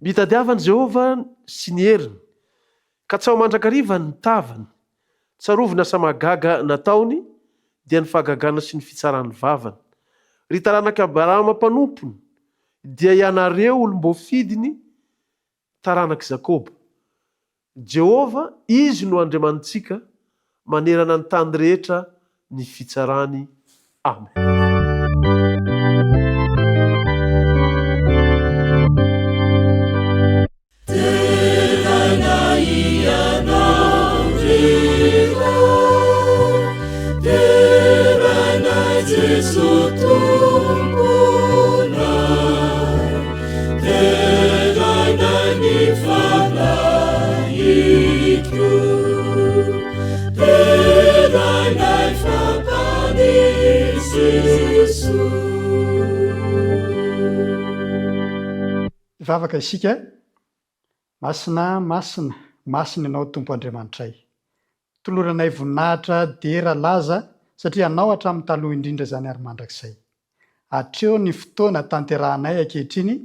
Mitadiava an'i Jehovah sy ny heriny, Katsaho mandrakariva ny tavany. Tsarovy ny asa mahagaga nataony, dia ny fahagagana sy ny fitsaran'ny vavany. Ry taranak'i Abrahama mpanompony, dia ianareo olom-boafidiny, taranak'i Jakoba. Jehovah, Izy no Andriamanitsika, manerana ny tany rehetra ny fitsarany. Amen. Deraina Ianao ry Ray, deraina Jeso Tomponay, deraina ny Fanahiko, deraina fa Mpamonjy Jeso. Hivavaka isika. Masina, masina, masina Ianao Tompo Andriamanitray. Toloranay voninahitra, dera, laza, satria Anao hatramin'ny taloha indrindra izany ary mandrakizay. Hatreo ny fotoana tanterahanay ankehitriny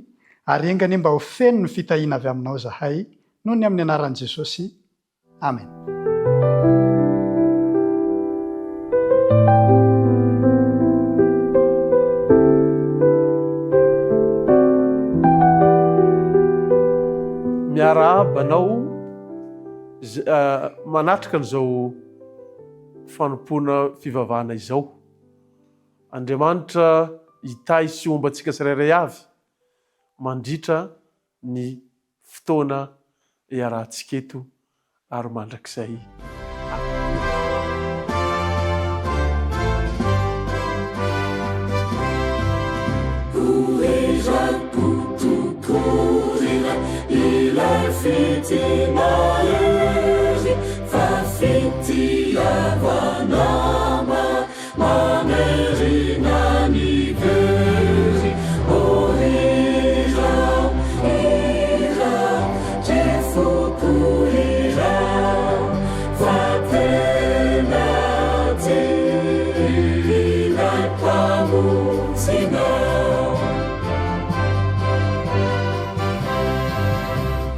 ary enga anie mba ho feno ny fitahiana avy Aminao izahay noho ny amin'ny anaran'i Jesosy. Amen. Miarahaba anao manatrika an'izao fanompoana fivavahana izao. Andriamanitra hitahy sy homba antsika tsirairay avy mandritra ny fotoana iarahantsika eto ary mandrakizay. Amen. Mamerina ny very, oh hira, hira, ry foko hira, fa tena tia ilay Mpamonjinao.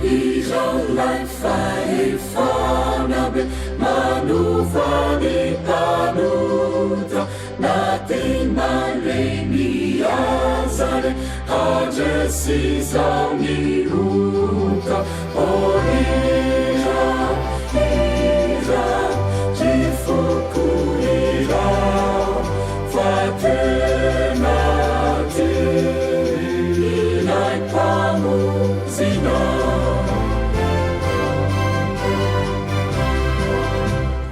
Hirao ilay fahefana be manova ny mpanota na dia malemy aza re handresy izao ny ota. Oh hira, hira, ry foko hira, fa tena tia ilay Mpamonjinao.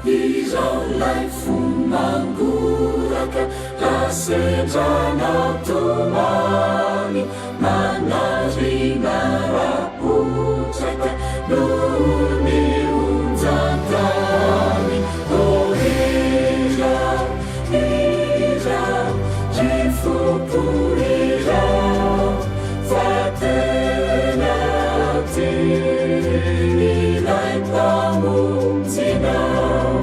Izao ilay fo mangoraka raha sendra anao tomany manarina rapotraka noho ny onjan-tany. Oh hira, hira, ry foko hira fa tena tia ilay Mpamonjinao.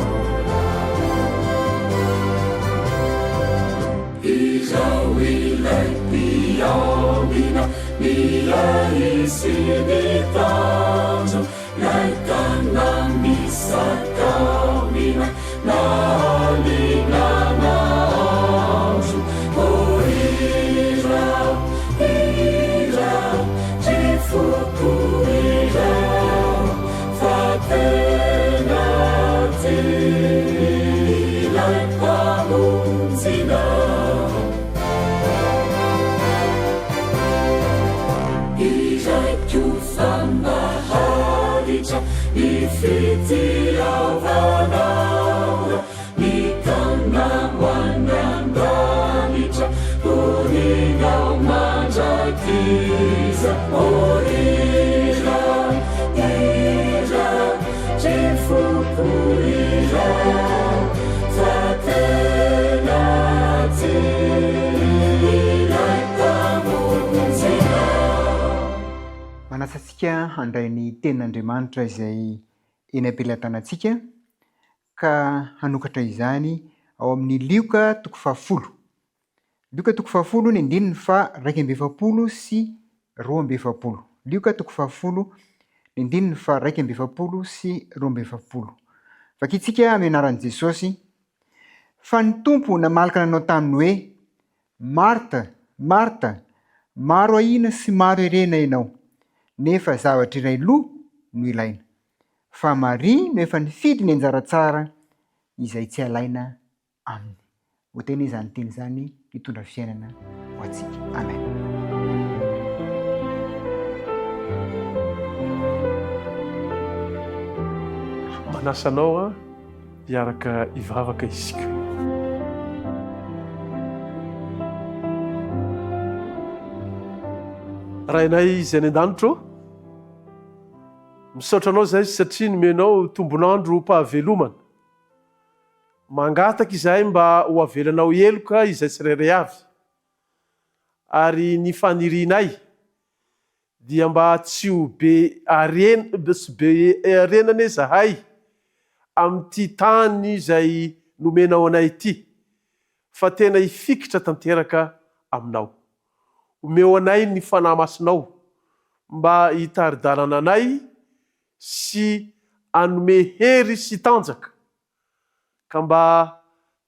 Izao ilay mpiambina miahy sy mitandro Lay tana misakamina na alina na andro. Oh hira, hira, ry foko hira, fa tena tia ilay Mpamonjinao. Iraiko fa maharitra ny fitiavanao, Mitana ho any an-danitra, honina ao mandrakizay. Oh hira, hira, ry foko hira, fa tena tia ilay Mpamonjinao. Manasa antsika handray ny Tenin'Andriamanitra izay eny am-pelatanantsika ka hanokatra izany ao amin'ny Lioka toko fahafolo. Lioka toko fahafolo ny andininy faha 41 sy 42. Lioka toko fahafolo, ny andininy faha-41 sy 42. Vakintsika amin'ny anaran'i Jesosy, Fa ny Tompo namalika nanao taminy hoe, Marta, Marta, maro ahiana sy maro erena ianao, nefa zavatra iray loha no ilaina. Fa Maria no efa nifidy ny anjara tsara izay tsy alaina aminy. Ho tena izany teny izany hitondra fiainana ho antsika. Amen. Manasa anao aho hiaraka hivavaka isika. Rainay izay any an-danitra ô, misaotra anao izahay satria nomenao tombon'andro pahavelomana. Mangataka izahay mba ho avelanao heloka izay tsirairay avy, ary ny fanirianay dia mba tsy ho be harena sy be harena anie izahay amin'ity tany izay nomenao anay ity, fa tena hifikitra tanteraka aminao. Omeo anay ny Fanahy Masinao mba hitari-dalana anay sy hanome hery sy tanjaka, ka mba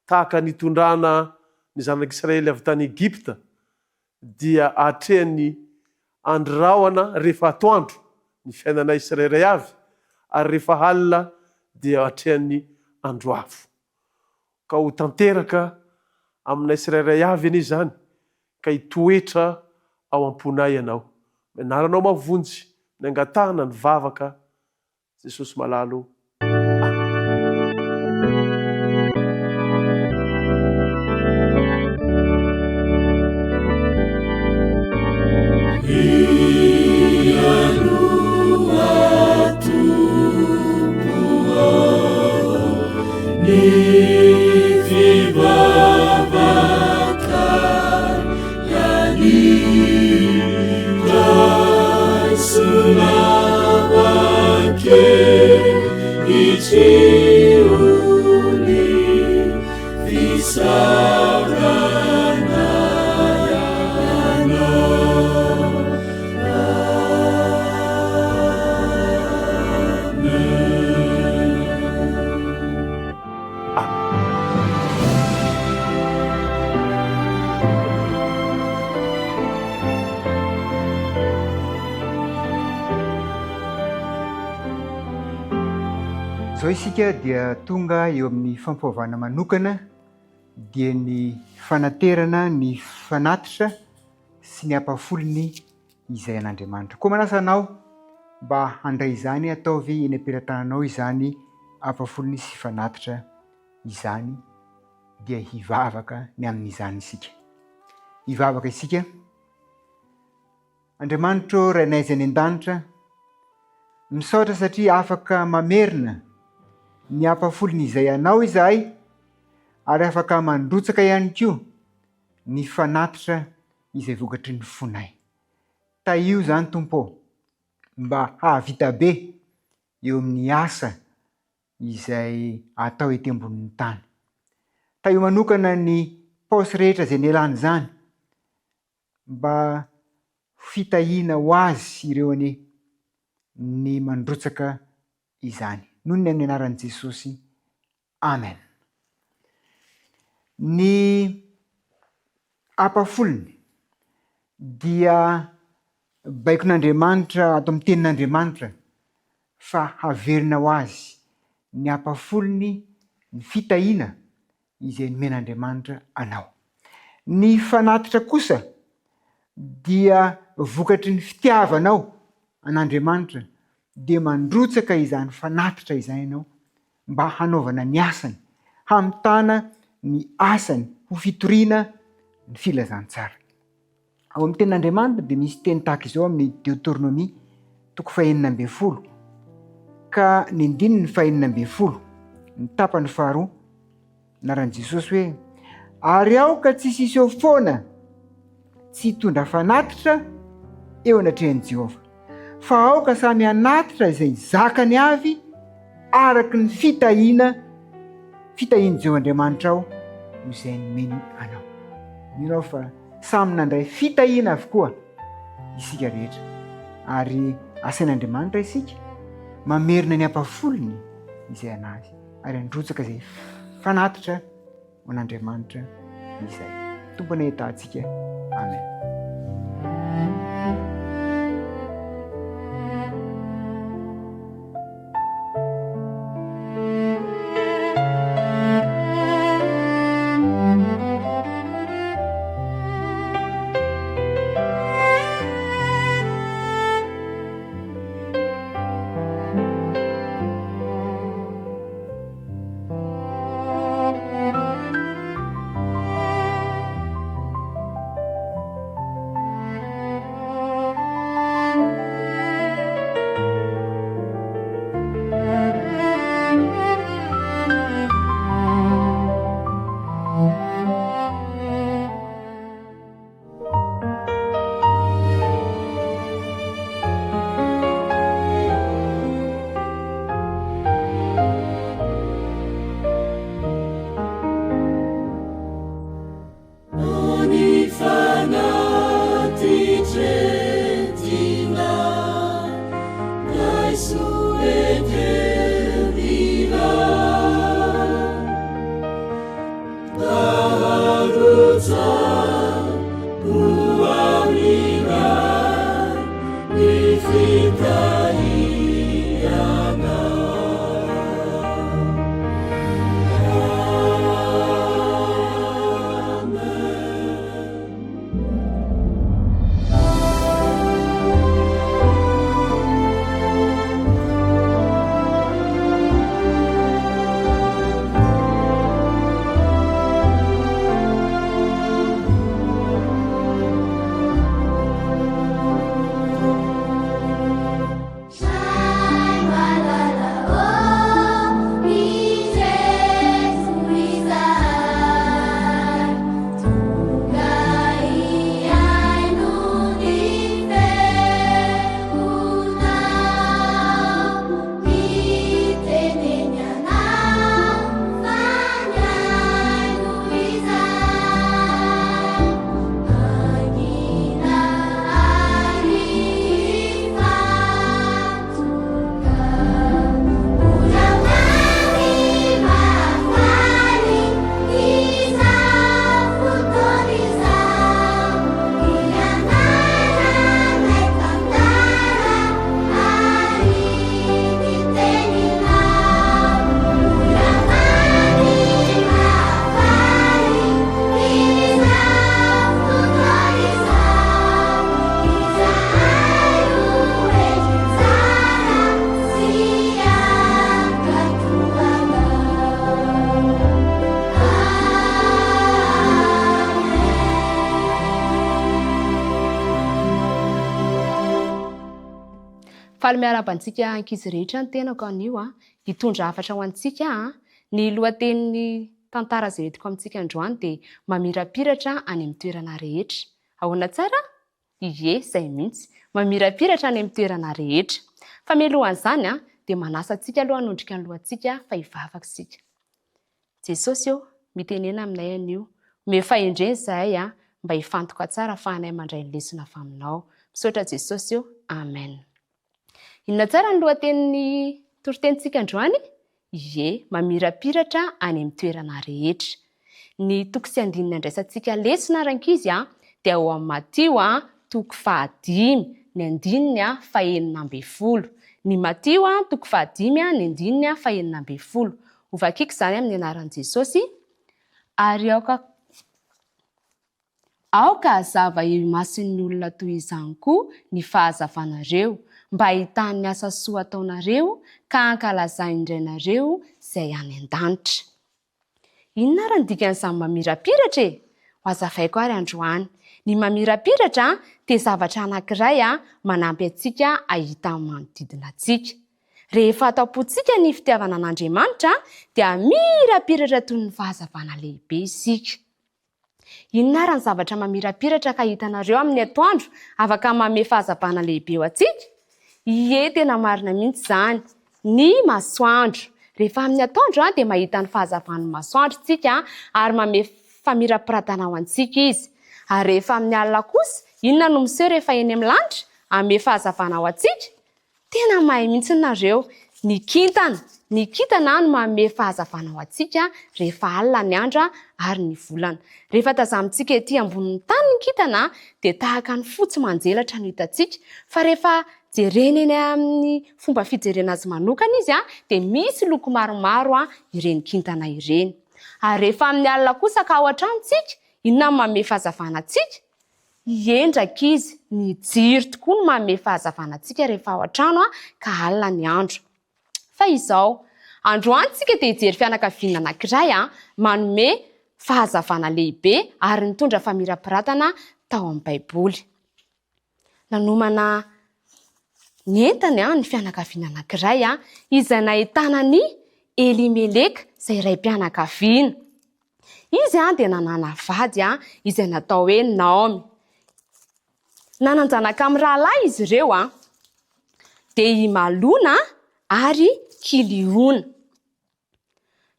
tahaka ny nitondrana ny zanak'Israely avy tany Egypta, dia atrehan'ny andry rahona rehefa atoandro ny fiainanay tsirairay avy, ary rehefa alina dia atrehan'ny andro afo. Ka ho tanteraka aminay tsirairay avy anie izany, ka hitoetra ao am-ponay Ianao. Amin'ny anaranao mahavonjy ny angatahana ny vavaka Jesosy malalo Amen. Izao isika dia tonga eo amin'ny fampoavana manokana dia ny fanaterana ny fanatitra sy ny ampahafolony izay an'Andriamanitra. Koa manasa anao mba handray izany, ataovy eny am-pelatananao izany ampahafolony sy fanatitra izany, dia hivavaka ny amin'izany isika. Hivavaka isika. Andriamanitra ô, Rainay izay any an-danitra, misaotra satria afaka mamerina ny ampahafolony izay anao izahay ary afaka mandrotsaka ihany koa ny fanatitra izay vokatry ny fonay. Tahio izany Tompo ô, mba hahavita be eo amin'ny asa izay atao ety ambonin'ny tany. Tahio manokana ny paosy rehetra izay nialana izany, mba ho fitahiana ho azy ireo anie ny mandrotsaka izany. Noho ny amin'ny anaran'i Jesosy. Amen. Ny ampahafolony dia baikon'Andriamanitra ato amin'ny tenin'Andriamanitra fa haverina ho azy ny ampahafolony ny fitahiana izay nomen'Andriamanitra anao. Ny fanatitra kosa dia vokatry ny fitiavanao an'Andriamanitra dia mandrotsaka izany fanatitra izany ianao mba hanaovana ny asany, hamitana ny asany ho fitoriana ny filazantsara. Ao amin'ny tenin'Andriamanitra dia misy teny tahaka izao amin'ny Deoteronomia toko fahenina ambin'ny folo ka ny andininy fahenina ambin'ny folo, ny tapany faharoa, anaran'i Jesosy hoe, Ary aoka tsy hisy hiseho foana tsy hitondra fanatitra eo anatrehan'i Jehovah, fa aoka samy hanatitra izay zakany avy araka ny fitahiana fitahian'i Jehovah Andriamanitrao izay nomeny anao. Mino aho fa samy nandray fitahiana avokoa isika rehetra. Ary asain'Andriamanitra isika mamerina ny ampahafolony izay an'Azy ary handrotsaka izay fanatitra ho an'Andriamanitra izay. Tompo anie hitaha antsika. Amen. Faly miarahaba antsika ankizy rehetra ny tenako anio a. Hitondra hafatra ho antsika a. Ny lohatenin'ny tantara izay entiko amintsika androany dia mamirapiratra any amin'ny toerana rehetra. Ahoana tsara? Ie, izay mihitsy. Mamirapiratra any amin'ny toerana rehetra. Fa mialohan'izany a, dia manasa antsika aloha hanondrika ny lohantsika fa hivavaka isika. Jesosy ô, mitenena aminay anio. Omeo fahendrena izahay a, mba hifantoka tsara ahafahanay mandray ny lesona avy aminao. Misaotra Jesosy ô. Amen. Inona tsara ny lohatenin'ny toritenintsika androany? Ie, mamirapiratra any amin'ny toerana rehetra. Ny toko sy andininy andraisantsika lesona rankizy a, dia ao amin'ny Matio a, toko fahadimy, ny andininy a, fahenina ambin'ny folo. Ny Matio a, toko fahadimy a, ny andininy a, fahenina ambin'ny folo. Hovakiko izany amin'ny anaran'i Jesosy. Ary aoka. Aoka hazava eo imason'ny olona toy izany koa ny fahazavanareo, mba hahitany ny asa soa ataonareo ka hankalazainy Rainareo izay any an-danitra. Inona ary ny dikan'izany mamirapiratra e? Ho hazavaiko ary androany. Ny mamirapiratra dia zavatra anankiray manampy antsika hahita ny manodidina antsika. Rehefa ato am-pontsika ny fitiavana an'Andriamanitra dia mirapiratra toy ny fahazavana lehibe isika. Inona ary ny zavatra mamirapiratra ka hitanareo amin'ny atoandro afaka manome fahazavana lehibe ho antsika? Ie, tena marina mihitsy izany. Ny masoandro. Rehefa amin'ny atoandro dia mahita ny fahazavan'ny masoandro isika ary manome famirapiratana ho antsika izy. Ary rehefa amin'ny alina kosa, inona no miseho rehefa eny amin'ny lanitra? Hanome fahazavana ho antsika? Tena mahay mihitsy nareo. Ny kintana. Ny kintana no manome fahazavana ho antsika rehefa alina ny andro ary ny volana. Rehefa tazamintsika ety ambonin'ny tany ny kintana dia tahaka ny fotsy manjelatra no hitantsika. Fa rehefa jerena eny amin'ny fomba fijerena azy manokana izy dia misy loko maromaro ireny kintana ireny. Ary rehefa amin'ny alina kosa ka ao an-trano tsika, inona no manome fahazavana antsika? Ie ndrankizy, ny jiro tokoa no manome fahazavana antsika rehefa ao an-trano ka alina ny andro. Fa izao, androany tsika dia hijery fianakaviana anankiray manome fahazavana lehibe ary nitondra famirapiratana tao amin'ny Baiboly. Nanomana ny entany ny fianakaviana anankiray izay nahitana an'i Elimeleka izay raim-pianakaviana. Izy dia nanana vady izay natao hoe Naomy. Nanan-janaka mirahalahy izy ireo, dia i Malona ary Kiliona.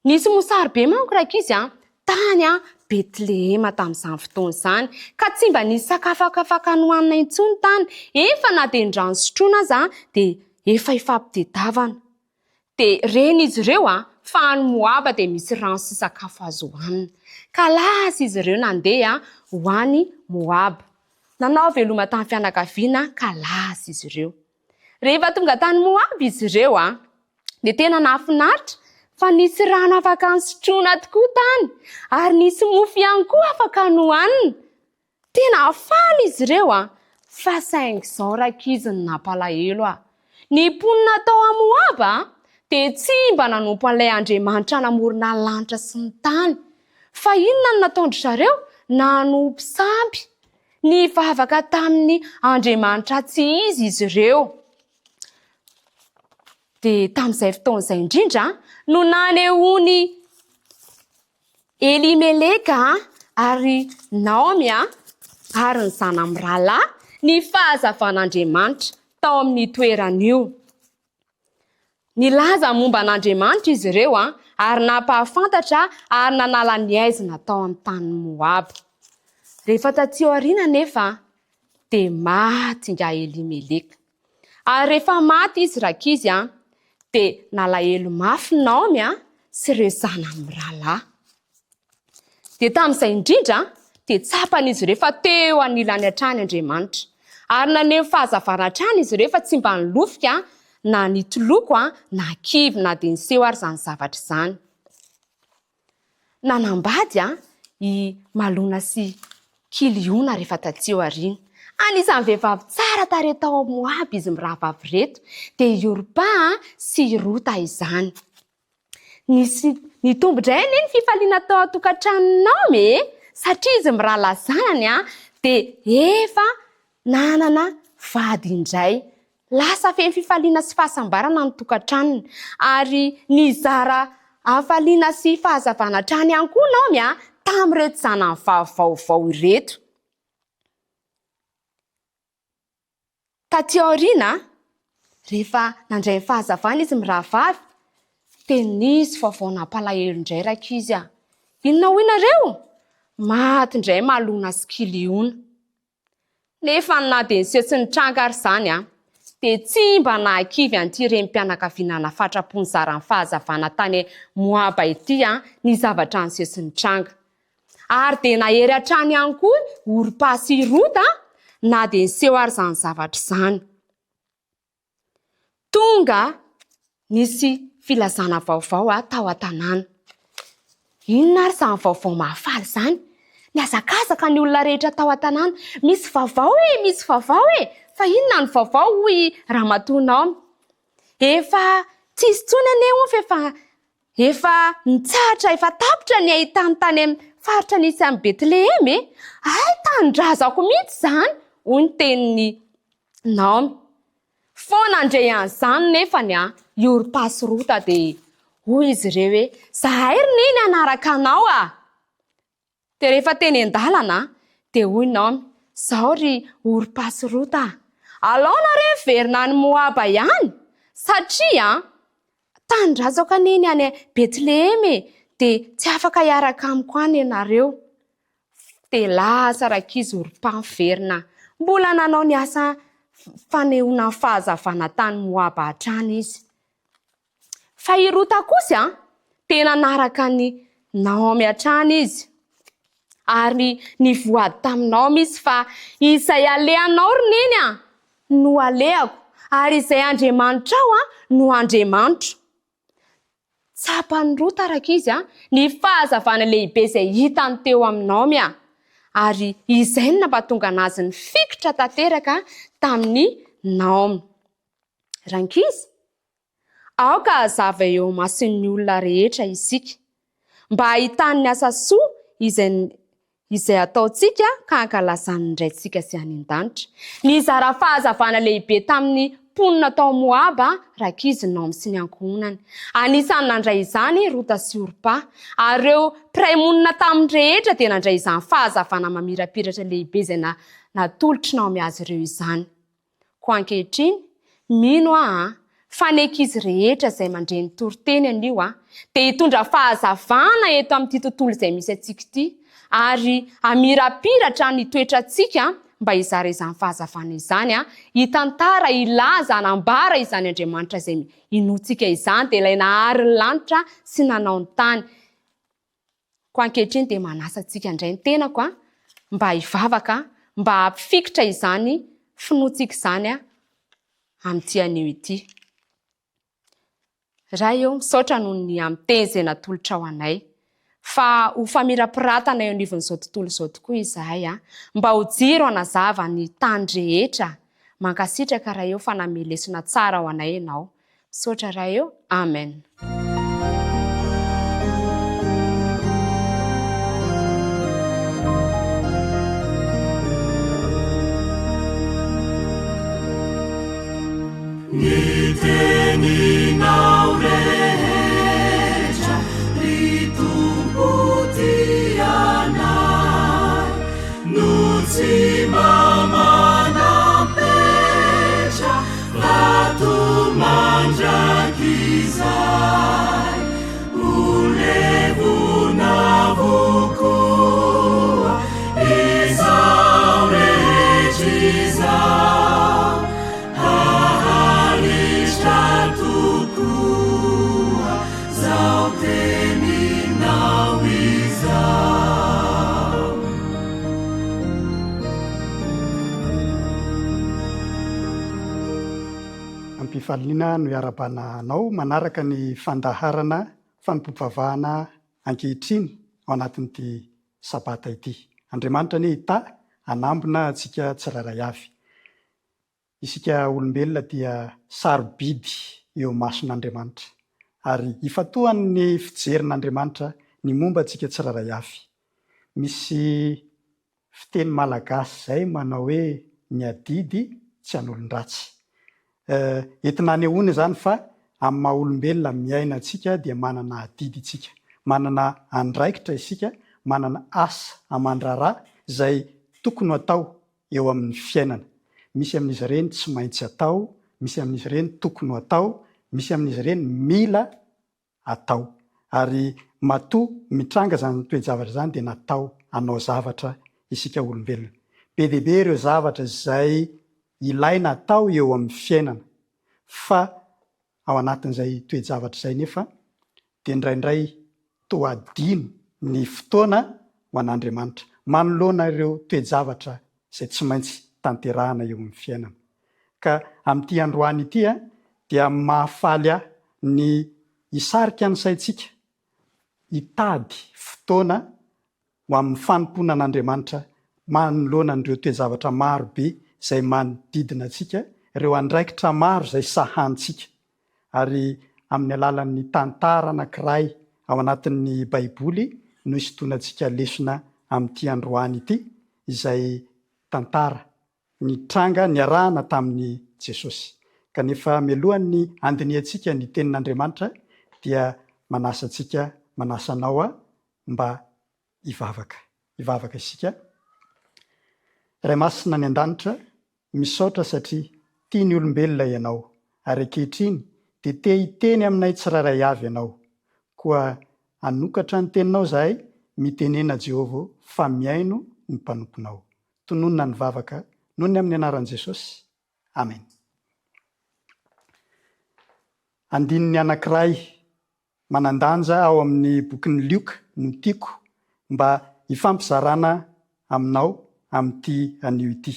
Nisy mosary be manko rankizy a, tany Betlehema tamin'izany fotoana izany, ka tsy mba nisy sakafo afaka nohanina intsony tany, eny fa na dia ny rano sotroina aza dia efa ifampitedavana. Dia ren'izy ireo a, fa any Moaba dia misy rano sy sakafo azo hohanina. Ka lasa izy ireo nandeha ho any Moaba. Nanao veloma tamin'ny fianakaviana ka lasa izy ireo. Rehefa tonga tany Moaba izy ireo, dia tena nahafinaritra fa nisy rano afaka nisotroina tokoa tany, ary nisy mofo ihany koa afaka nohanina. Tena faly izy ireo, fa saingy izao rankizy no nampalahelo ahy. Ny mponina tao Moaba dia tsy mba nanompo an'ilay Andriamanitra namorona ny lanitra sy ny tany. Fa inona no nataon-dry zareo? Nanompo sampy. Nivavaka tamin'ny andriamanitra tsy izy izy ireo. Dia tamin'izay fotoana izay indrindra no nanehoan'i Elimeleka ary Naomy ary ny zanany mirahalahy ny fahazavan'Andriamanitra tao amin'io toerana io. Nilaza momba an'Andriamanitra izy ireo ary nampahafantatra ary nanala ny haizina tao amin'ny tanin'i Moaba. Rehefa tatỳ aoriana anefa, dia maty ingahy Elimeleka. Ary rehefa maty izy rankizy, dia nalahelo mafy Naomy sy ireo zanany mirahalahy. Dia tamin'izay indrindra dia tsapan'izy ireo fa teo anilany hatrany Andriamanitra. Ary naneho fahazavana hatrany izy ireo fa tsy mba nilofika na nitoloko na kivy na dia niseho ary izany zavatra izany. Nanambady i Malona sy Kiliona rehefa taty aoriana. Anisan'ny vehivavy tsara tarehy tao Moaba izy mirahavavy ireto, dia i Orpa sy i Rota izany. Nisy nitombo indray anie ny fifaliana tao an-tokantranon'i Naomy e! Satria izy mirahalahy zanany dia efa nanana vady indray. Lasa feno fifaliana sy fahasambarana ny tokantranony. Ary nizara hafaliana sy fahazavana hatrany ihany koa Naomy tamin'ireto zanany vavy vaovao ireto. Taty aoriana, rehefa nandray ny fahazavana izy mirahavavy, dia nisy vaovao nampalahelo indray rankizy a! Inona hoy nareo? Maty indray Malona sy Kiliona. Nefa na dia niseho tsy nitranga ary izany, dia tsy mba nahakivy an'ity renim-pianakaviana nafatra-po nizara ny fahazavana tany Moaba ity ny zavatra niseho sy nitranga. Ary dia nahery hatrany ihany koa Orpa sy i Rota na dia niseho ary izany zavatra izany. Tonga nisy filazana vaovao tao an-tanàna. Inona ary izany vaovao mahafaly izany? Nihazakazaka ny olona rehetra tao an-tanàna. Misy vaovao e! Misy vaovao e! Fa inona ny vaovao hoy Ramatoa Naomy. Efa tsy hisy intsony anie hono fa efa Efa nitsahatra, efa tapitra ny haitany tany amin'ny faritra nisy an'i Betlehema e! Hay tanindrazako mihitsy izany! hoy ny tenin'i Naomy. Vao nandre an'izany nefany i Orpa sy Rota dia hoy izy ireo hoe, Izahay ry Neny hanaraka anao a! Dia rehefa teny an-dalana dia hoy Naomy, Izao ry Orpa sy Rota a! Alao nareo hiverina any Moaba ihany, satria tanindrazako anie ny any Betlehema e, dia tsy afaka hiaraka amiko any ianareo. Dia lasa rankizy Orpa niverina. Mbola nanao ny asa. fanehoana ny fahazavana tany Moaba hatrany izy. Fa i Rota kosa dia nanaraka an'i Naomy hatrany izy. Ary nivoady tamin'i Naomy izy fa, Izay alehanao ry neny a, no alehako, ary izay Andriamanitrao a, no Andriamanitro. Tsapan'i Rota araka izy ny fahazavana lehibe izay hitany teo amin'i Naomy, ary izay no nampatonga anazy nifikitra tanteraka tamin'i Naomy. Rankizy, aoka hazava eo imason'ny olona rehetra isika, mba hahitany ny asa soa izay izay ataontsika ka hankalazany ny Raintsika izay any an-danitra. Nizara fahazavana lehibe tamin'ny mponina tao Moaba rankizy Naomy sy ny ankohonany. Anisan'ny nandray izany i Rota sy Orpa. Ary ireo mpiray monina taminy rehetra dia nandray izany fahazavana mamirapiratra lehibe izay natolotr'i Naomy azy ireo izany. Koa ankehitriny, mino aho an, fa ny ankizy rehetra izay mandre ny toriteny anio an, dia hitondra fahazavana eto amin'ity tontolo izay misy antsika ity, ary hamirapiratra ny toetrantsika mba hizara izany fahazavana izany an, hitantara, hilaza, hanambara izany Andriamanitra izay inoantsika izany, dia ilay nahary ny lanitra sy nanao ny tany. Koa ankehitriny dia manasa antsika indray ny tenako a, mba hivavaka, mba hampifikitra izany finoantsika izany amin'ity anio ity. Ray ô, misaotra noho ny amin'ny teny izay natolotrao anay, fa ho famirapiratana eo anivon'izao tontolo izao tokoa izahay, mba ho jiro hanazava ny tany rehetra. Mankasitraka Ray ô fa nanome lesona tsara ho anay Ianao. Misaotra Ray ô. Amen. Ny teninao rehetra ry Tompo tianay no tsy mba manam-petra Vato mandrakizay, ho levona avokoa izao rehetra izao, haharitra tokoa 'zao teninao izao. Am-pifaliana no iarahabana anao manaraka ny fandaharana fanompoam-pivavahana ankehitriny ao anatin'ity Sabata ity. Andriamanitra anie hitahy hanambina antsika tsirairay avy. Isika olombelona dia sarobidy eo imason'Andriamanitra ary ifantohan'ny fijerin'Andriamanitra ny momba antsika tsirairay avy. Misy fiteny malagasy izay manao hoe ny adidy tsy an'olon-dratsy. Entina anehoana izany fa amin'ny maha olombelona miaina antsika dia manana adidy isika, manana andraikitra isika, manana asa aman-draharaha izay tokony ho atao eo amin'ny fiainana. Misy amin'izy ireny tsy maintsy atao, misy amin'izy ireny tokony ho atao, misy amin'izy ireny mila atao. Ary matoa mitranga izany toe-javatra izany dia natao hanao zavatra isika olombelona. Be dia be ireo zavatra izay ilaina atao eo amin'ny fiainana fa ao anatin'izay toe-javatra izay nefa dia indraindray toa adino ny fotoana ho an'Andriamanitra manoloana ireo toe-javatra izay tsy maintsy tanterahana eo amin'ny fiainana. Ka amin'ity androany ity dia mahafaly ahy ny hisarika ny saintsika hitady fotoana ho amin'ny fanompoana an'Andriamanitra manoloana an'ireo toe-javatra maro be izay manodidina antsika, ireo andraikitra maro izay sahanintsika. Ary amin'ny alalan'ny tantara anankiray ao anatin'ny Baiboly no hisintonantsika lesona amin'ity androany ity, izay tantara nitranga niarahana tamin'i Jesosy. Kanefa mialohan'ny handinihantsika ny Tenin'Andriamanitra dia manasa antsika, manasa anao aho mba hivavaka. Hivavaka isika. Ray Masina any An-danitra, misaotra satria tia ny olombelona Ianao, ary ankehitriny dia te hiteny aminay tsirairay avy Ianao. Koa hanokatra ny Teninao izahay, mitenena Jehovah fa mihaino ny mpanomponao. Tononina ny vavaka noho ny amin'ny anaran'i Jesosy. Amen. Andininy anankiray manan-danja ao amin'ny bokin'i Lioka no tiako mba hifampizarana aminao amin'ity anio ity.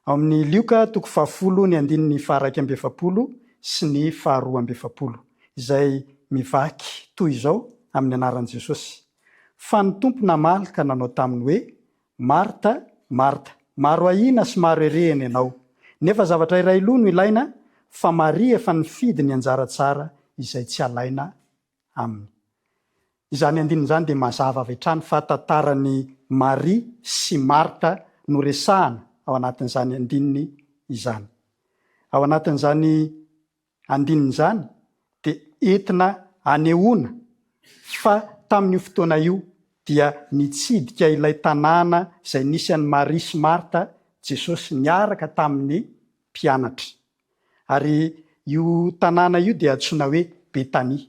Ao amin'ny Lioka toko fahafolo ny andininy faha-41 sy ny faha-42, izay mivaky toy izao amin'ny anaran'i Jesosy, Fa ny Tompo namaly ka nanao taminy hoe, Marta, Marta, maro ahiana sy maro erehina ianao. Nefa zavatra iray loha no ilaina, fa Maria efa nifidy ny anjara tsara izay tsy alaina aminy. Izany andininy izany dia mazava avy hatrany fa tantaran'i Maria sy Marta no resahana ao anatin'izany andininy izany. Ao anatin'izany andininy izany dia entina anehoana fa tamin'io fotoana io dia nitsidika ilay tanàna izay nisy an'i Maria sy Marta Jesosy niaraka tamin'ny mpianatra. Ary io tanàna io dia antsoina hoe Betania.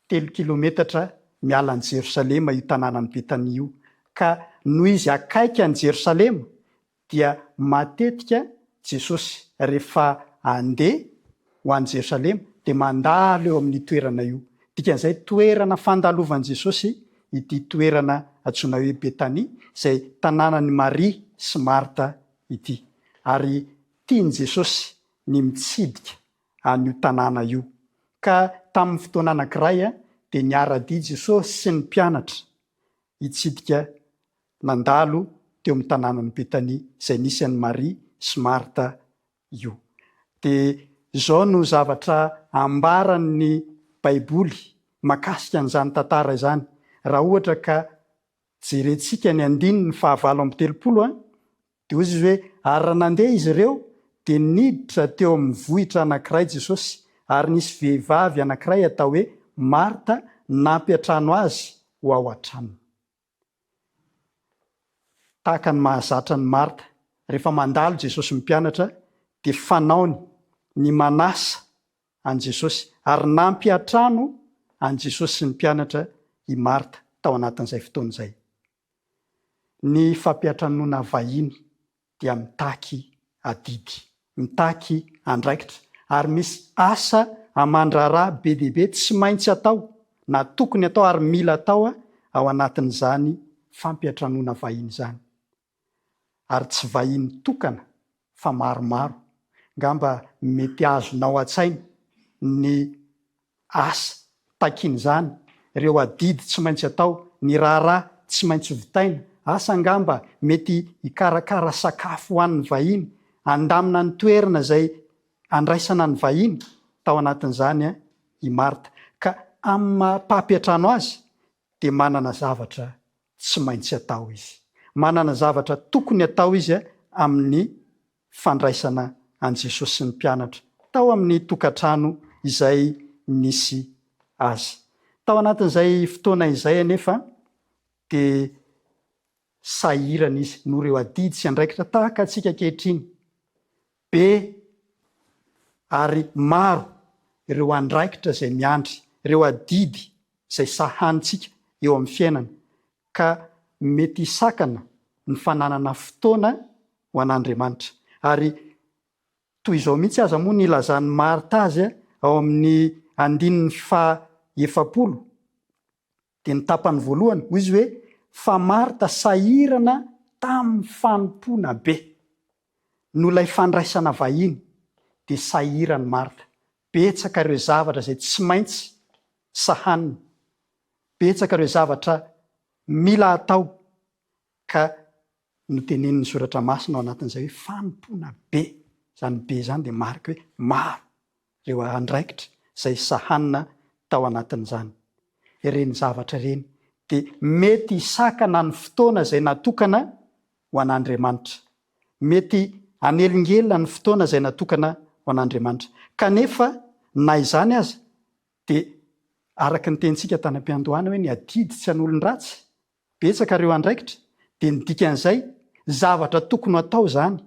Telo kilometatra miala an'i Jerosalema io tanànan'i Betania io, ka noho izy akaiky an'i Jerosalema dia matetika Jesosy rehefa handeha ho any Jerosalema dia mandalo eo amin'io toerana io. Dikan'izay toerana fandalovan'i Jesosy ity toerana antsoina hoe Betania izay tanànan'i Maria sy Marta ity. Ary tian'i Jesosy ny mitsidika an'io tanàna io. Ka tamin'ny fotoana anankiray dia niara-dia Jesosy sy ny mpianatra hitsidika nandalo teo amin'ny tanànan'i Betania izay nisy an'i Maria sy Marta io. Dia izao no zavatra ambaran'ny Baiboly mahakasika an'izany tantara izany, raha ohatra ka jerentsika ny andininy fahavalo 38, Dia hoy izy hoe, Ary raha nandeha izy ireo, dia niditra teo amin'ny vohitra anankiray Jesosy, ary nisy vehivavy anankiray atao hoe Marta nampiantrano Azy ho ao an-tranony. Tahaka ny mahazatra an'i Marta, rehefa mandalo Jesosy mpianatra, dia fanaony ny manasa an'i Jesosy, ary nampiantrano an'i Jesosy sy ny mpianatra i Marta tao anatin'izay fotoana izay. Ny fampiantranoana vahiny dia mitaky adidy, mitaky andraikitra ary misy asa aman-draharaha be dia be tsy maintsy atao na tokony atao ary mila atao ao anatin'izany fampiantranoana vahiny izany. Ary tsy vahiny tokana fa maromaro. Ngamba mety azonao an-tsaina ny asa takian'izany, ireo adidy tsy maintsy atao, ny raharaha tsy maintsy vitaina, asa angamba mety hikarakara sakafo ho an'ny vahiny, handamina ny toerana izay andraisana ny vahiny, tao anatin'izany i Marta. Ka amin'ny maha mpampiantrano azy dia manana zavatra tsy maintsy atao izy. Manana zavatra tokony atao izy amin'ny fandraisana an'i Jesosy sy ny mpianatra tao amin'ny tokantrano izay nisy azy. Tao anatin'izay fotoana izay anefa dia sahirana izy noho ireo adidy sy andraikitra tahaka antsika ankehitriny. Be ary maro ireo andraikitra izay miandry, ireo adidy izay sahanintsika eo amin'ny fiainana ka mety hisakana ny fananana fotoana ho an'Andriamanitra. Ary toy izao mihitsy aza moa ny ilazan'i Marta azy ao amin'ny andininy faha 40, dia ny tapany voalohany, hoy izy hoe, Fa Marta sahirana tamin'ny fanompoana be. Noho ilay fandraisana vahiny, dia sahiran'i Marta. Betsaka ireo zavatra izay tsy maintsy sahanina. Betsaka ireo zavatra mila atao ka notenenin'ny Soratra Masina ao anatin'izay hoe fanompoana be. Izany be izany dia marika hoe maro ireo andraikitra izay sahanina tao anatin'izany. Ireny zavatra ireny dia mety hisakana ny fotoana izay natokana ho an'Andriamanitra. Mety hanelingelina ny fotoana izay natokana ho an'Andriamanitra. Kanefa na izany aza dia araka ny tenintsika tany am-piandohana hoe ny adidy tsy an'olon-dratsy, betsaka ireo andraikitra, dia ny dikan'izay, zavatra tokony ho atao izany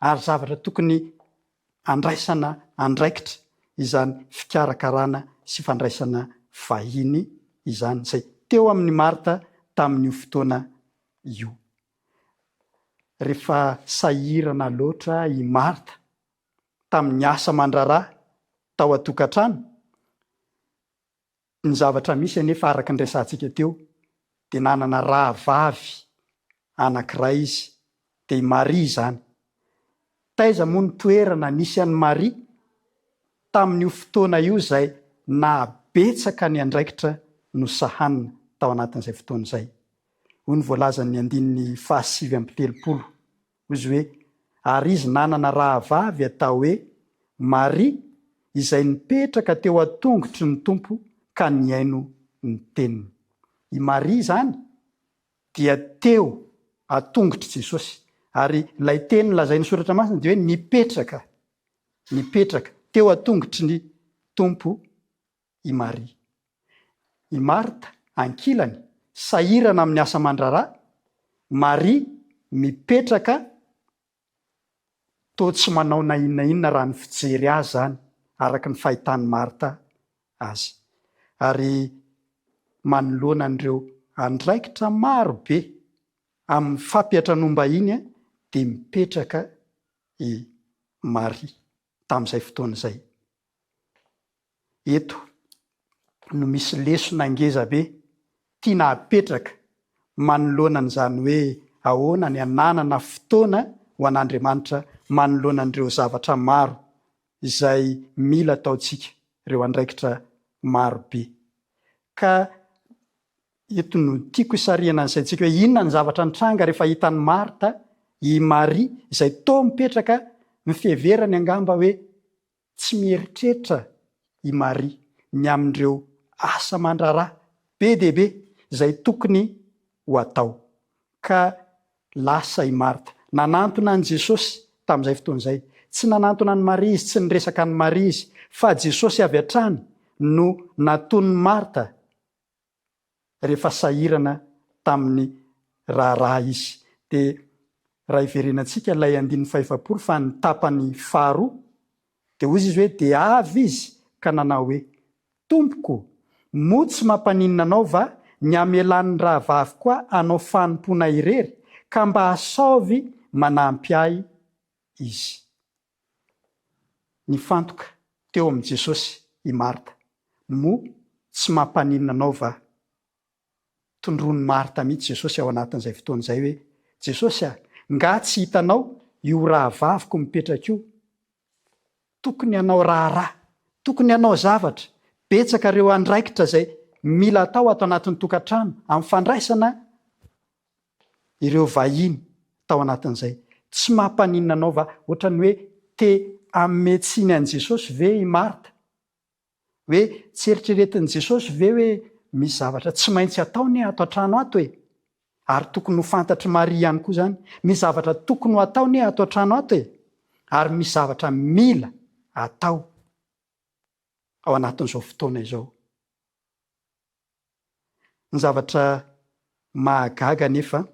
ary zavatra tokony andraisana andraikitra izany fikarakarana sy fandraisana vahiny izany, izay teo amin'i Marta tamin'io fotoana io. Rehefa sahirana loatra i Marta. tamin'ny asa aman-draharaha tao an-tokantrano, Ny zavatra misy anefa araka ny resahantsika teo dia nanana rahavavy anankiray izy dia i Maria izany. Taiza moa ny toerana nisy an'i Maria tamin'io fotoana io izay nahabetsaka ny andraikitra nosahanina tao anatin'izay fotoana izay? Hoy ny voalazan'ny andininy fahasivy amby telopolo Hoy izy hoe, Ary izy nanana rahavavy atao hoe Maria izay nipetraka teo an-tongotry ny Tompo ka nihaino ny teniny. I Maria izany dia teo an-tongotr'i Jesosy. Ary ilay teny lazain'ny Soratra Masina dia hoe nipetraka, nipetraka teo an-tongotry ny Tompo i Maria. I Marta, ankilany, sahirana amin'ny asa aman-draharaha, Maria mipetraka toa tsy manao na inona inona raha ny fijery azy izany, araka ny fahitan'i Marta azy. Ary manoloana an'ireo andraikitra maro be amin'ny fampiantranoam-bahiny dia mipetraka i Maria tamin'izay fotoana izay. Eto no misy lesona ngeza be tiana hapetraka manoloana an'izany hoe ahoana ny hananana fotoana ho an'Andriamanitra manoloana an'ireo zavatra maro izay mila ataontsika, ireo andraikitra maro be. Ka eto no tiako hisarihana ny saintsika hoe inona ny zavatra nitranga rehefa hitan'i Marta i Maria izay toa mipetraka ny fiheverany angamba hoe Tsy mieritreritra i Maria ny amin'ireo asa aman-draharaha be dia be izay tokony ho atao. Ka lasa i Marta. Nanantona an'i Jesosy tamin'izay fotoana izay. Tsy nanantona an'i Maria izy, tsy niresaka an'i Maria izy, fa Jesosy avy hatrany no natonin'i Marta rehefa sahirana tamin'ny raharaha izy. Dia raha hiverenantsika ilay andininy fahefapolo fa ny tapany faharoa, dia hoy izy hoe, Dia avy izy ka nanao hoe, Tompoko, moa tsy mampaninona anao va ny hamelan'ny rahavaviko ahy hanao fanompoana irery, ka mba asaovy manampy ahy izy. Nifantoka teo amin'i Jesosy i Marta. Moa tsy mampaninona anao va? Tondroin'i Marta mihitsy Jesosy ao anatin'izay fotoana izay hoe, Jesosy a, nga tsy hitanao io rahavaviko mipetraka io? Tokony hanao raharaha, tokony hanao zavatra. Betsaka ireo andraikitra izay mila atao ato anatin'ny tokantrano amin'ny fandraisana ireo vahiny tao anatin'izay. Tsy mampaninona anao va? Ohatran'ny hoe te hanome tsiny an'i Jesosy ve i Marta? Hoe tsy eritreretin'i Jesosy ve hoe misy zavatra tsy maintsy atao anie ato an-trano ato e? Ary tokony ho fantatr'i Maria ihany koa izany. Misy zavatra tokony ho atao anie ato an-trano ato e? Ary misy zavatra mila atao ao anatin'izao fotoana izao. Ny zavatra mahagaga anefa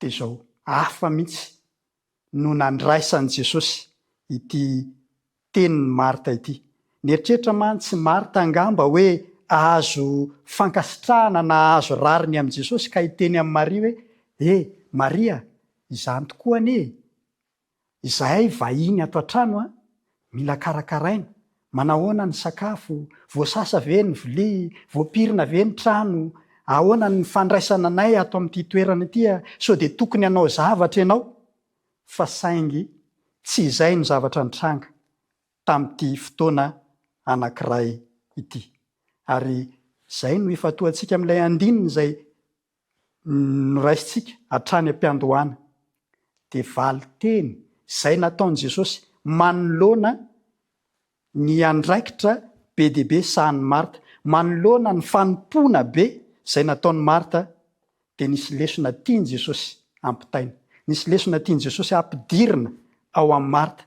dia izao, hafa mihitsy no nandraisan'i Jesosy ity tenin'i Marta ity. Nieritreritra mantsy Marta angamba hoe ahazo fankasitrahana na hahazo rariny amin'i Jesosy ka hiteny amin'i Maria hoe, E, Maria, izany tokoa anie e! Izahay vahiny ato an-trano a, mila karakaraina, manahoana ny sakafo, voasasa ve ny vilia, voapirina ve ny trano, ahoana ny fandraisana anay ato amin'ity toerana ity a, sao dia tokony hanao zavatra ianao? Fa saingy tsy izay no zavatra nitranga tamin'ity fotoana anankiray ity. Ary izay no ifantohantsika amin'ilay andininy izay noraisintsika hatrany am-piandohana dia valin-teny izay nataon'i Jesosy manoloana ny andraikitra be dia be sahanin'i Marta, manoloana ny fanompoana be izay nataon'i Marta dia nisy lesona tian'i Jesosy hampitaina, nisy lesona tian'i Jesosy hampidirina ao amin'i Marta.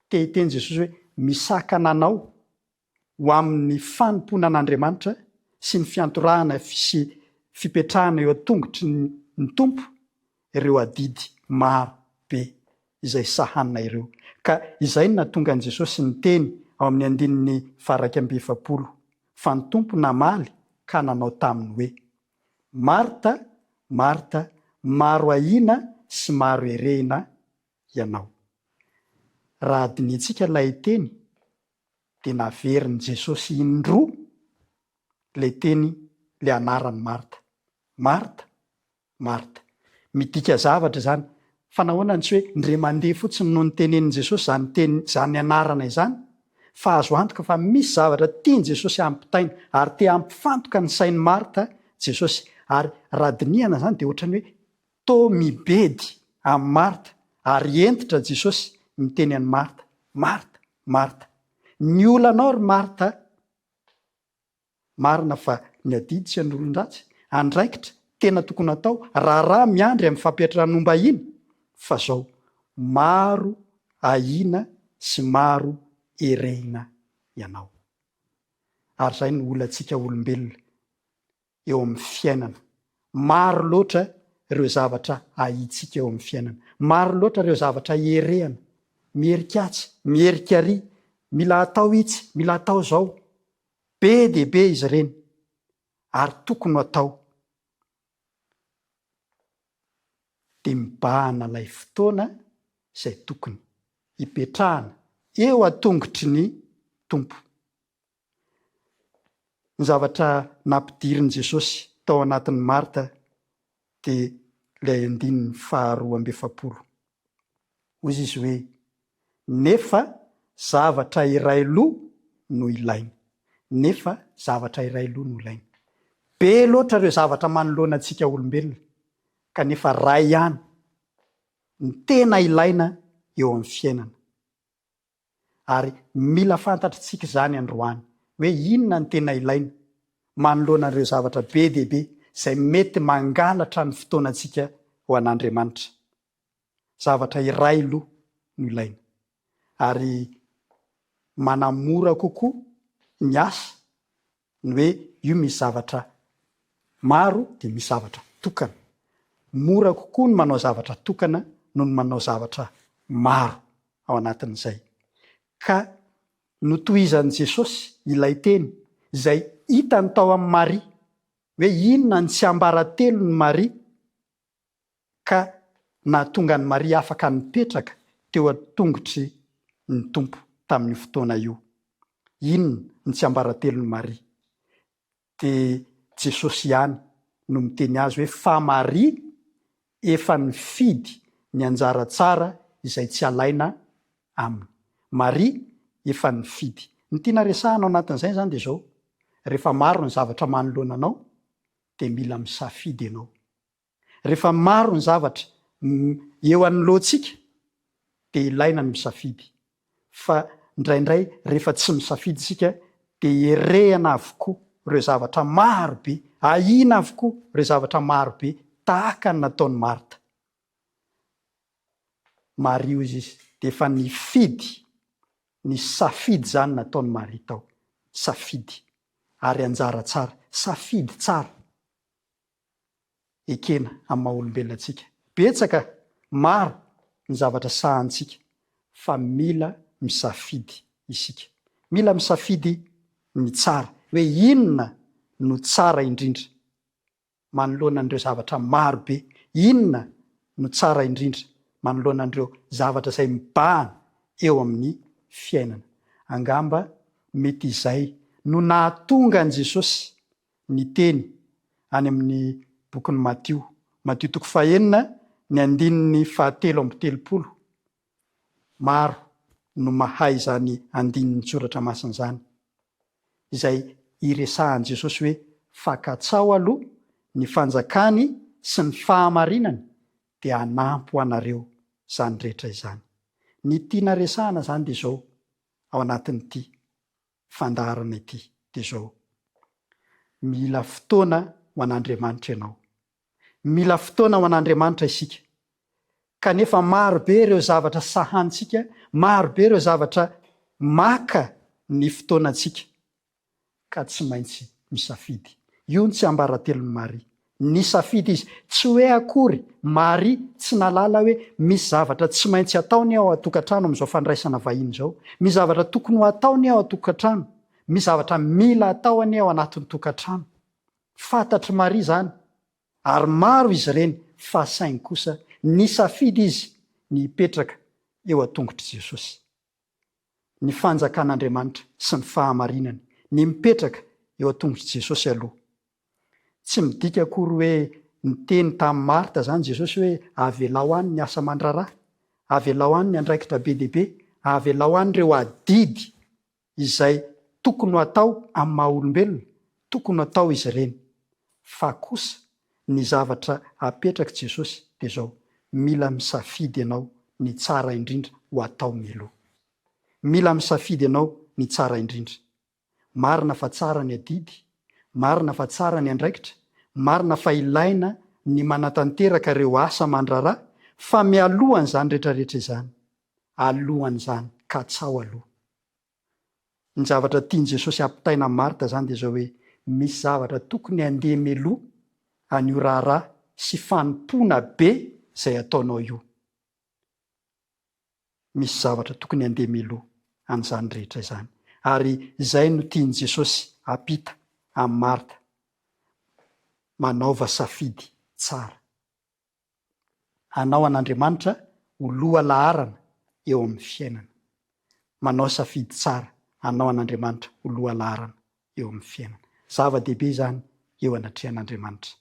Te hiteny Jesosy hoe misakana anao ho amin'ny fanompoana an'Andriamanitra sy ny fiantorahana sy fipetrahana eo an-tongotry ny Tompo ireo adidy maro be izay sahanina ireo. Ka izay no nahatonga an'i Jesosy niteny ao amin'ny andininy faha-41 fa ny Tompo namaly ka nanao taminy hoe, Marta, Marta, maro ahiana sy maro erehina ianao. Raha dinihintsika ilay teny dia naverin'i Jesosy indroa ilay teny, ilay anaran'i Marta. Marta, Marta. Midika zavatra izany. Fa nahoana no tsy hoe indray mandeha fotsiny no nitenenin'i Jesosy izany teny, izany anarana izany? Fa azo antoka fa misy zavatra tian'i Jesosy hampitaina, ary te hampifantoka ny sain'i Marta Jesosy. Ary raha dinihana izany dia ohatran'ny hoe toa mibedy amin'i Marta, ary hentitra Jesosy miteny an'i Marta, Marta, Marta. Ny olanao ry Marta, Marina fa ny adidy tsy an'olon-dratsy, andraikitra tena tokony hatao, raharaha miandry amin'ny fampiantranoam-bahiny, fa zao, maro ahiana sy maro erehina ianao. Ary izay no olantsika olombelona eo amin'ny fiainana. Maro loatra ireo zavatra ahiantsika eo amin'ny fiainana. Maro loatra ireo zavatra erehana. Miherika atsy, miherika ary, mila atao itsy, mila atao izao. Be dia be izy ireny ary tokony ho atao. Dia mibahana ilay fotoana izay tokony hipetrahana eo an-tongotry ny Tompo. Ny zavatra nampidirin'i Jesosy tao anatin'i Marta dia ilay andininy faharoa ambiefapolo. Hoy izy hoe, Nefa zavatra iray loha no ilaina. Nefa zavatra iray loha no ilaina. Be loatra ireo zavatra manoloana antsika olombelona, kanefa ray ihany no tena ilaina eo amin'ny fiainana. Ary mila fantatritsika izany androany, hoe inona no tena ilaina manoloana an'ireo zavatra be dia be izay mety mangalatra ny fotoanantsika ho an'Andriamanitra. Zavatra iray loha no ilaina. Ary manamora kokoa ny asa Ny hoe io misy zavatra maro dia misy zavatra tokana. Mora kokoa ny manao zavatra tokana noho ny manao zavatra maro ao anatin'izay. Ka notohizan'i Jesosy ilay teny izay hitany tao amin'i Maria, hoe inona ny tsiambaratelon'i Maria ka nahatonga an'i Maria afaka nipetraka teo an-tongotry ny Tompo tamin'io fotoana io. Inona ny tsiambaratelon'i Maria? Dia Jesosy ihany no miteny azy hoe fa Maria efa nifidy ny anjara tsara izay tsy alaina aminy. Maria efa nifidy. Ny tiana resahana ao anatin'izay izany dia izao, rehefa maro ny zavatra manoloana anao dia mila misafidy ianao. Rehefa maro ny zavatra eo anoloantsika dia ilaina ny misafidy. Fa indraindray rehefa tsy misafidy isika dia erehana avokoa ireo zavatra maro be, ahiana avokoa ireo zavatra maro be tahaka ny nataon'i Marta. Maria hozy izy dia efa nifidy, ny safidy izany nataon'i Maria tao, safidy ary anjara tsara, safidy tsara. ekena amin'ny maha olombelona antsika. Betsaka, maro ny zavatra sahanintsika fa mila misafidy isika. Mila misafidy ny tsara, hoe inona no tsara indrindra manoloana an'ireo zavatra maro be, inona no tsara indrindra manoloana an'ireo zavatra izay mibahana eo amin'ny fiainana. Angamba mety izay no nahatonga an'i Jesosy ny teny any amin'ny bokin'i Matio. Matio toko fahenina, ny andininy fahatelo amby telopolo. Maro no mahay izany andinin-tsoratra masina izany, izay iresahan'i Jesosy hoe fa katsaho aloha ny fanjakany sy ny fahamarinany dia hanampy ho anareo izany rehetra izany. Ny tiana resahana izany dia izao ao anatin'ity fandaharana ity dia izao, Mila fotoana ho an'Andriamanitra ianao. Mila fotoana ho an'Andriamanitra isika. Kanefa maro be ireo zavatra sahanintsika, maro be ireo zavatra maka ny fotoanantsika. ka tsy maintsy misafidy. Io ny tsiambaratelon'i Maria. Nisafidy izy. Tsy hoe akory Maria tsy nahalala hoe misy zavatra tsy maintsy ataony ao an-tokantrano amin'izao fandraisana vahiny izao. Misy zavatra tokony ho ataony ao an-tokantrano. Misy zavatra mila atao anie ao anatin'ny tokantrano. Fantatr'i Maria izany ary maro izy ireny fa saingy kosa nisafidy izy ny hipetraka eo an-tongotr'i Jesosy. ny fanjakan'Andriamanitra sy ny fahamarinany, ny mipetraka eo an-tongotr'i Jesosy aloha. Tsy midika akory hoe niteny tamin'i Marta izany Jesosy hoe avelao any ny asa aman-draharaha, avelao any ny andraikitra be dia be, avelao any ireo adidy izay tokony ho atao amin'ny maha olombelona, tokony ho atao izy ireny. Fa kosa ny zavatra apetrak'i Jesosy dia izao, mila misafidy ianao ny tsara indrindra ho atao mialoha. Mila misafidy ianao ny tsara indrindra. Marina fa tsara ny adidy, marina fa tsara ny andraikitra, marina fa ilaina ny manatanteraka ireo asa aman-draharaha, fa mialohan'izany rehetrarehetra izany, alohan'izany, katsaho aloha. Ny zavatra tian'i Jesosy hampitaina amin'i Marta izany dia izao hoe, misy zavatra tokony handeha mialoha an'io raharaha sy fanompoana be izay ataonao io. Misy zavatra tokony handeha mialoha an'izany rehetra izany. Ary izay no tian'i Jesosy hampita amin'i Marta, manaova safidy tsara. Hanao an'Andriamanitra ho loha laharana eo amin'ny fiainana. Manao safidy tsara hanao an'Andriamanitra ho loha laharana eo amin'ny fiainana. Zava-dehibe izany eo anatrehan'Andriamanitra.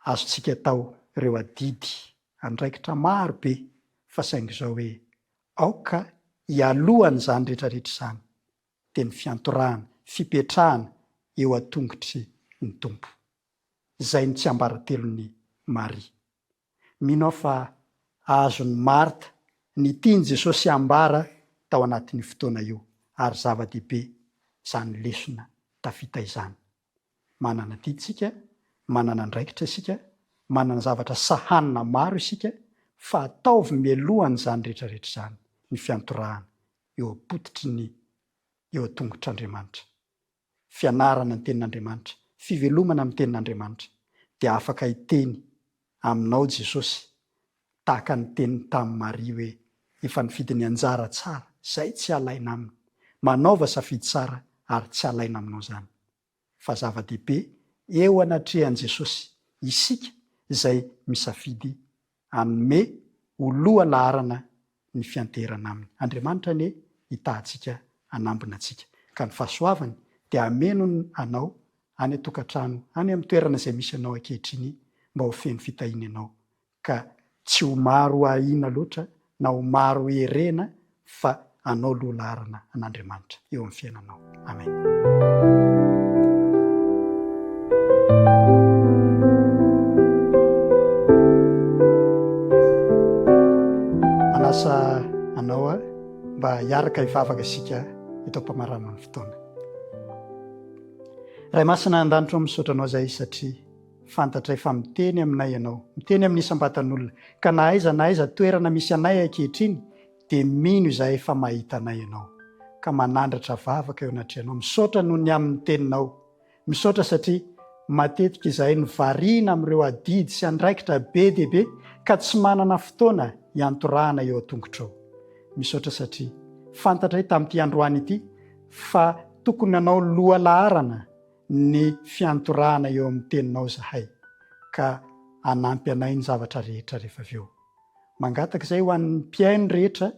Azontsika atao ireo adidy, andraikitra maro be fa saingy izao hoe aoka hialohan'izany rehetrarehetra izany dia ny fiantorahana, fipetrahana eo an-tongotry ny Tompo. Izay no tsiambaratelon'i Maria. Mino aho fa azon'i Marta ny tian'i Jesosy hambara tao anatin'io fotoana io, ary zava-dehibe izany lesona tafita izany. Manana adidy isika, manana andraikitra isika, manana zavatra sahanina maro isika, fa ataovy mialohan'izany rehetrarehetra izany ny fiantorahana eo am-pototry ny eo an-tongotr'Andriamanitra. Fianarana ny Tenin'Andriamanitra, fivelomana amin'ny Tenin'Andriamanitra, dia afaka hiteny aminao Jesosy tahaka ny teniny tamin'i Maria hoe, Efa nifidy ny anjara tsara, izay tsy halaina aminy. Manaova safidy tsara ary tsy halaina aminao izany. Fa zava-dehibe eo anatrehan'i Jesosy isika izay misafidy hanome ho loha laharana ny fianteherana aminy. Andriamanitra anie hitaha antsika hanambina antsika ka ny fahasoavany dia hameno anao any an-tokantrano, any amin'ny toerana izay misy anao ankehitriny mba ho feno fitahiana ianao ka tsy ho maro ahiana loatra na ho maro herena fa anao loha laharana an'Andriamanitra eo amin'ny fiainanao. Amen. Manasa anao aho mba hiaraka hivavaka isika eto am-pamaranana ny fotoana. Ray Masina an-danitra ô misaotra anao izahay satria fantatray fa miteny aminay ianao, miteny amin'ny isam-batan'olona, ka na aiza na aiza toerana misy anay ankehitriny dia mino izahay fa mahita anay Ianao, ka manandratra vavaka eo anatrehanao. Misaotra noho ny amin'ny Teninao. Misaotra satria matetika izahay no variana amin'ireo adidy sy andraikitra be dia be ka tsy manana fotoana hiantorahana eo an-tongotrao. Misaotra satria fantatray tamin'ity androany ity fa tokony hanao lohalaharana ny fiantorahana eo amin'ny Teninao izahay, ka hanampy anay ny zavatra rehetra rehefa avy eo. Mangataka izay ho an'ny mpihaino rehetra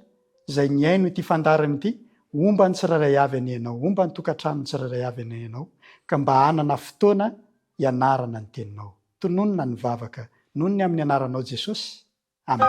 izay nihaino ity fandaharana ity, homba ny tsirairay avy anie ianao, homba ny tokantranon'ny tsirairay avy anie ianao, ka mba hanana fotoana hianarana ny teninao. Tononina ny vavaka noho ny amin'ny anaranao Jesosy. Amen.